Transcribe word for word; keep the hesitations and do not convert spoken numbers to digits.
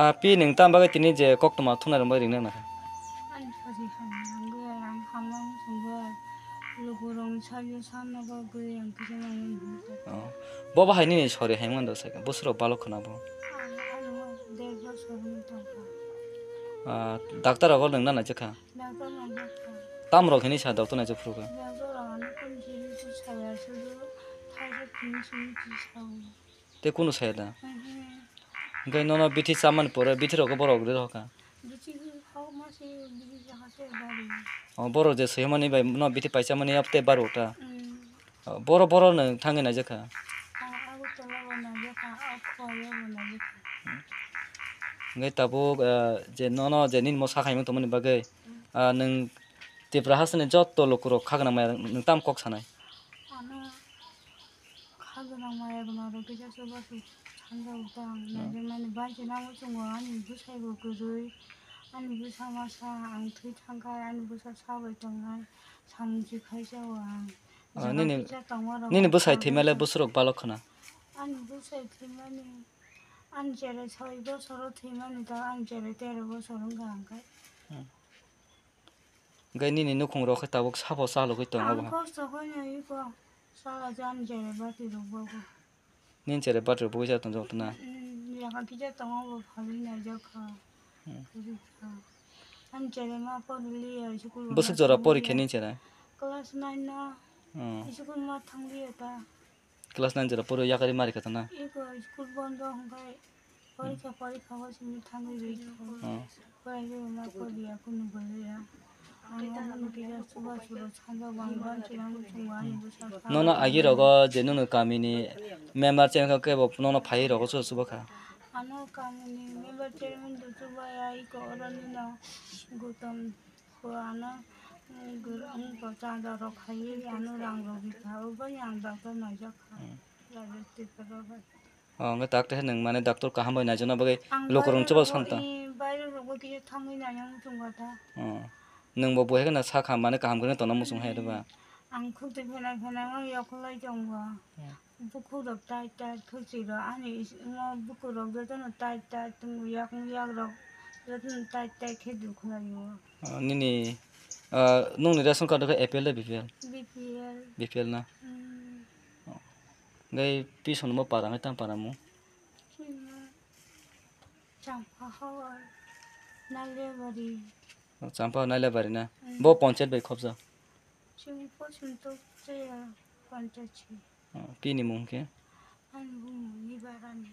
Api nwng tam bagwi tini je koktwma thumnai rwngbai ringna nangkha. Ani sori hamya wngwi ang hamya muchungwi lukurokni sakno sanna bagwi ang kisa nangmani hwnwi sankha. Oh. Bo bahai nini sori hai mando sakha, bwswrok balok khna bo. Ang ano der bosor wngwi tongkha. Ah, doctor rogo nwngna naijakha? Doctor naijakha. Tamrok hini sa doctor naijak phuru kha? Doctor rok ano kunu simi su saya sudu thaisa tini simi chi sao. Tei kunu saya da? Mhm. Hwnkhe nono bithi chamani pore bithi rogo borok rw kha? Bithi hok ma se bithi jaga se bari. Oh, borok je swi mani bai no bithi pai chamani abo tei baro ta? Mm. Oh, boro boro no thangwi naijakha? Ah, abo tola bo naijakha, ah, khua yo bo naijakha. Hwnkhe tabuk, ah, je nono je nini mo sakhaimung tongmani bagwi, ah, nwng Tipra hasteni joto lukurok kha gwnang maya nwng tam kok sanai? Ano kha gwnang maya gwnang rok kisa chubachu sanjao ta ang naijaknani bai se nango chwngo ani bwsai bo kwrwi ani bwsa masa ang thwi thangkha ani bwsa sabai tongnai samung se khaijao ang. Ah, nini, nini bwsai thwimale bwswrok balok khna? Ani bwsai thwimani, ani cherai soi bosoro thwimani ta, ani cherai tero bosor wngkha hwnkhe. Hmm. Hwnkhe nini nukhung rok khe tabuk sabo chalogwi tongo. Ang bo kosto khaino iko, sala je ani cherai bati rok bogo. Nini cherai bati rok bogwi cha tongjak tongna? Hmm, yakha kisa tongo bo phalwi naijak kha. Hmm. Kwrwi kha. Ani cherai ma poriliya school. Bwswk jora porikha nini cherai? Class nine no. Hmm. School ma thangliya ta. Class nine jora poro yakari mari kha tana? Iko school bondo hwnkhe porikha porikha o simi thangwi rwi kha. Hmm. Porikha ma poriya kunu bwlaiya. Ang omono kisa chuba chuba sanjak bang bang chwla muchungo ani bwsa. Nono agi rogo je nono kamini member chengkha kebo nono phai rogo chuba chuba kha? Ano kamini member chairman do chuba ya iko oro nino Gautam. Ko ano, mm, gor-, ang bo chada rok khai, ano rang rok rikha, o bai ang doctor naijak kha. Hmm. Private Tripura bai. Oh, hwnkhe doctor nwng mane doctor kaham bai naijakna bagwi ang lukurok baire chuba rogo, santa. I baire rogo kisa thangwi naina muchung kha ta. Oh. Nwng bo buhai kheno sakha mane kaham khe tongna muchung hai rwba. Hmm. Ang khuk twi phena phena no yokhol lai tongo. Hmm. Bukurok tight tight khwchwirok ani is-, imo bukurok jotono tight tight tongo, yakung yakrok jotono tight tight khe dukhlaio. Ah, nini, ah, nungni ration card khe A P L tei B P L? B P L. B P L na? Hmm. Oh. Gai pisongo para ngai tam para mo? Chini Champa Hawar, Nailebari. Oh, Champa Nailebari na? Hmm. Bo panchayat bai khobjak? Chini pochum tok chaya panchayat si. Oh, bini mung khe? Ani bumung ni barani.